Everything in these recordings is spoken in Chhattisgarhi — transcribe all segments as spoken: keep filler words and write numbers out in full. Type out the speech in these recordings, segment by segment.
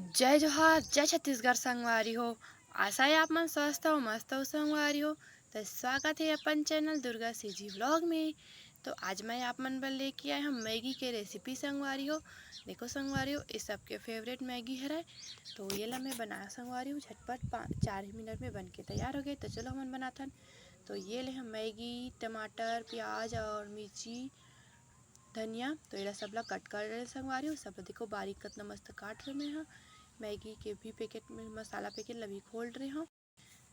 जय जोहार, जय छत्तीसगढ़ संगवारी हो। आशा है आप मन स्वस्थ हो, मस्त हो संगवारी हो। तो स्वागत है अपन चैनल दुर्गा सीजी व्लॉग में। तो आज मैं आप मन बर लेके आए हम मैगी के रेसिपी संगवारी हो। देखो संगवारी हो, ये सबके फेवरेट मैगी हरय। तो ये ला मैं बना संगवारी हो झटपट पा-, चार ही मिनट में बन के तैयार हो गए। तो चलो हमन बनाथन। तो ये ले हम मैगी, टमाटर, प्याज और मिर्ची, धनिया, तो एला सब ला कट कर रहे संगवारी हो। सब ला देखो बारीक कतना मस्त काट रहे मैं हा। मैगी के भी पैकेट में, मसाला पैकेट ला भी खोल रहे हो।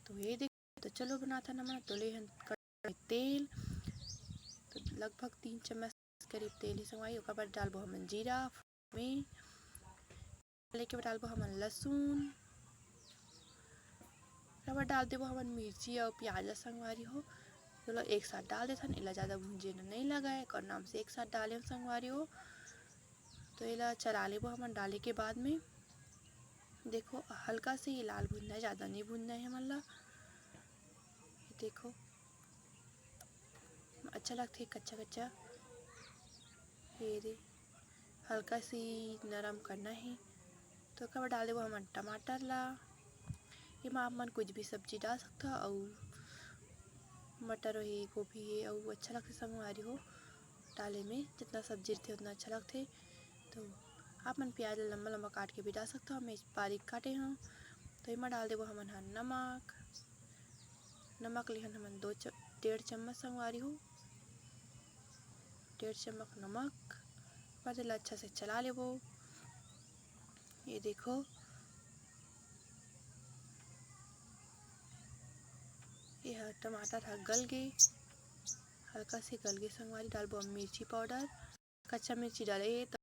तो ये देखो, तो चलो बनाथन हमन। तो ले हन कढ़ाई तेल, तो लगभग तीन चम्मच करीब तेल ही संगवारी। ओकर बाद डालबो हमन जीरा में, डाले के बाद डालबो हमन लहसुन, ओकर बाद डाल देबो हमन मिर्ची अउ प्याज ला संगवारी हो। चलो एक साथ डाल देथन, एला ज़्यादा भूंजे न नहीं लगा है, एकर नाम से एक साथ डाले हन संगवारी हो। तो एला चला लेबो हमन डाले के बाद में। देखो हल्का से ये लाल भूनना है, ज़्यादा नहीं भूनना है हमन ला। ये देखो अच्छा लगथे कच्चा कच्चा। ये दे हल्का सी नरम करना है। तो ओकर बाद डाल देबो हमन टमाटर ला। एमा आप मन कुछ भी सब्जी डाल सकथव, अउ मटर हे, गोभी हे, अउ अच्छा लगथे संगवारी हो डाले में। जितना सब्जी रहिथे उतना अच्छा लगथे। तो आप मन प्याज ला लंबा लंबा काट के भी डाल सकथव, मैं बारीक काटे हव। तो एमा डाल देबो हमन हा नमक। नमक लेहन हमन दो च-, डेढ़ चम्मच संगवारी हो, डेढ़ चम्मच नमक। बाद एला अच्छा से चला लेबो। ये देखो, ये ह टमाटर ह गल गे, हल्का से गल गे संगवारी। डालबो अब मिर्ची पाउडर, कच्चा मिर्ची डाले हे त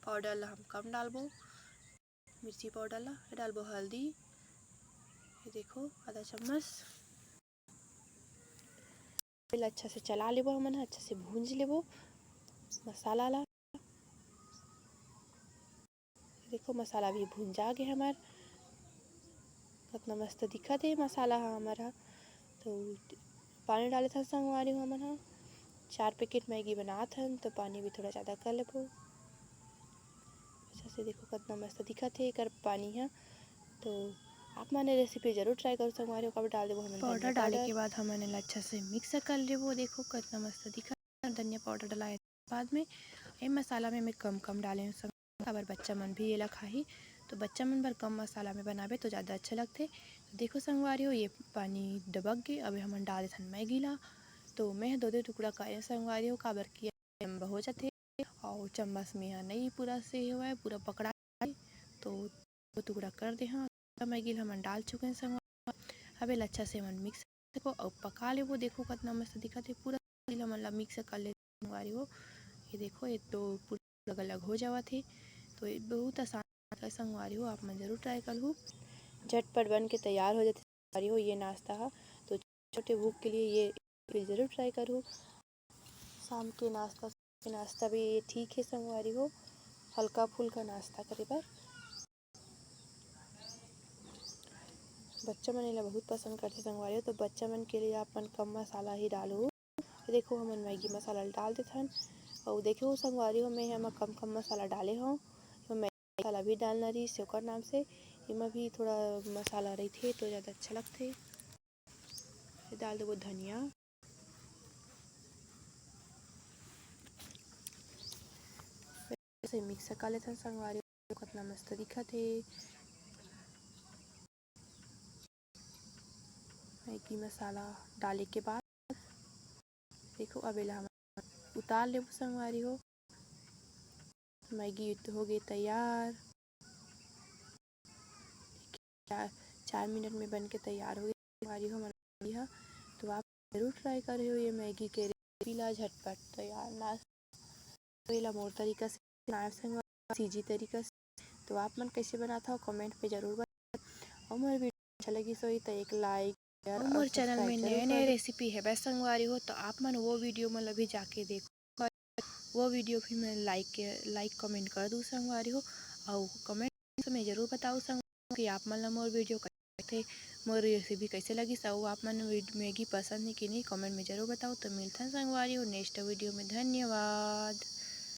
पाउडर ला हम कम डालबो। मिर्ची पाउडर ला डालबो हल्दी, ये देखो आधा चम्मच। एला अच्छा से चला लेबो हमन ह, अच्छा से भूंज लेबो मसाला ला। देखो मसाला भी भुंजा गे हमर, कतना मस्त दिखत हे मसाला ह हमर ह। तो पानी डाले थन संगवारी हो हमन ह, चार पैकेट मैगी बनात हन तो पानी भी थोड़ा ज़्यादा कर लेबो। अच्छा से देखो कतना मस्त दिखत हे एकर पानी ह। तो आप मन ये रेसिपी जरूर ट्राई करो संगवारी हो। ओकर बाद डाल देबो हमन पाउडर। डाले के बाद हमन एला अच्छा से मिक्स कर लेबो। देखो कतना मस्त दिखत हे धनिया पाउडर डाले बाद में। ये मसाला में मैं कम कम डाले हूँ संग-, काबर बच्चा मन भी एला खाही, तो बच्चा मन बर कम मसाला में बनाबे तो ज़्यादा अच्छा लगथे। तो देखो संगवारी हो, ये पानी डबक गे, अबे हमन डाल देथन मैगी ला। तो मैं दो दो टुकड़ा करे संगवारी हो, काबर कि लंबा हो जाथे। अउ चम्मच में ह नहीं पूरा से होवय, पूरा पकड़ा जाय। तो दो टुकड़ा कर दे हन। मैगी ल हमन डाल चुके हैं संगवारी। अब एला अच्छा से हमन मिक्स को अउ पका लेबो। देखो कतना मस्त दिखत हे, पूरा मैगी ल हमन ला मिक्स कर ले संगवारी हो। ये देखो ये तो पूरा अलग अलग हो जावत हे। तो ये बहुत आसान है संगवारी हो, आप मन जरूर ट्राई कर लू। झटपट बन के तैयार हो जाथे संगवारी हो ये नाश्ता ह। तो छोटे भूख के लिए ये रेसिपी जरूर ट्राई करू। शाम के नाश्ता, के नाश्ता भी ये ठीक है संगवारी हो, हल्का फुल्का नाश्ता करे बर। बच्चा मन एला बहुत पसंद करथे संगवारी हो, तो बच्चा मन के लिए आप मन कम मसाला ही डालू। ये देखो हमन मैगी मसाला डाल देथन। अउ देखो संगवारी हो, मैं एमा कम कम मसाला डाले हव। एमा मैगी मसाला भी डालना रहिस ओकर नाम से। एमा भी थोड़ा मसाला रहिथे तो ज़्यादा अच्छा लगथे। ये डाल देबो धनिया। से मिक्स कर लेथन संगवारी, कतना मस्त दिखत हे। मैगी मसाला डाले के बाद देखो अब एला हम उतार लेबो संगवारी हो। मैगी तो हो गई तैयार। चार, चार मिनट में बन के तैयार हो गई संगवारी हो हमारी मैगी ह। तो आप जरूर ट्राई करे हो ये मैगी के रेसिपी ला, झटपट तैयार नाश्ता। तो एला मोर तरीका से बनाए संगवारी, सीजी तरीका से। तो आप मन कैसे बनात हो कमेंट में जरूर बताओ। और मोर वीडियो अच्छा लगी सो तो एक लाइक, अउ मोर चैनल में नए नए रेसिपी हेबे संगवारी हो, तो आप मन वो वीडियो मन ला भी जाके देखो। वो वीडियो भी मैं लाइक के, लाइक कमेंट कर दूँ संगवारी हो। अउ कमेंट में जरूर बताओ संगवारी हो कि आप मन ला मोर वीडियो कैसे, मोर रेसिपी कैसे लगिस, अउ आप मन वीड-, मैगी पसंद है कि नहीं, कमेंट में जरूर बताओ। तो मिलथन संगवारी हो नेक्स्ट वीडियो में। धन्यवाद।